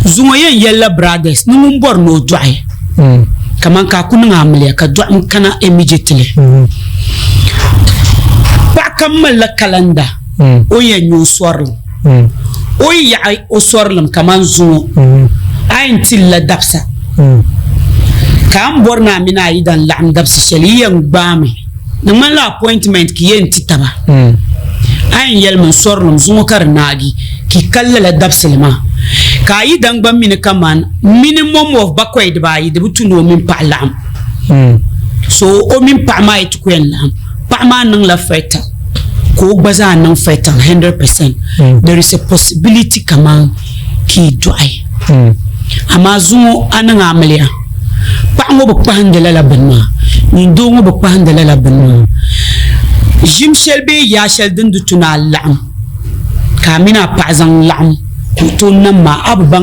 Zuŋɔ yɛn yɛlila brothers ni ŋun bɔri ni o dɔɣi kaman ka a ku niŋ amiliya ka dɔɣim kana immediately. Paɣa kam malila kalanda o ni yɛn nyɛ o sɔrilim. O yi yaɣi o sɔrilim kaman zuŋɔ a yɛn tilila dabisa ka a ni bɔri ni a mini a yidan laɣim dabisi shɛli yi yɛn gbaami. Di ŋmanila appointment ka yi yɛn ti taba. A yɛn yɛlimi n sɔrilim zuŋɔ ka di naagi ka yi kali lala dabisili maa. Ka a yidan gba mi ni kaman minimum of bakɔi dibaayi di bi tu ni o mini paɣa laɣim. So o mini paɣa maa yi ti ku yɛn laɣim, paɣa maa niŋla fertile ka o gba zaa niŋ fertile 100%. There is a possibility kaman ka yi dɔɣi. Amaa zuŋɔ a niŋ amiliya. Paɣa ŋɔ bi kpahindi lala bini maa, nyin doo ŋɔ bi kpahindi lala bini maa. Ʒim shɛli bee yaa shɛli din di tu ni a laɣim ka a mini a paɣa zaŋ laɣim ka o tooi nam maa, a bi baŋ.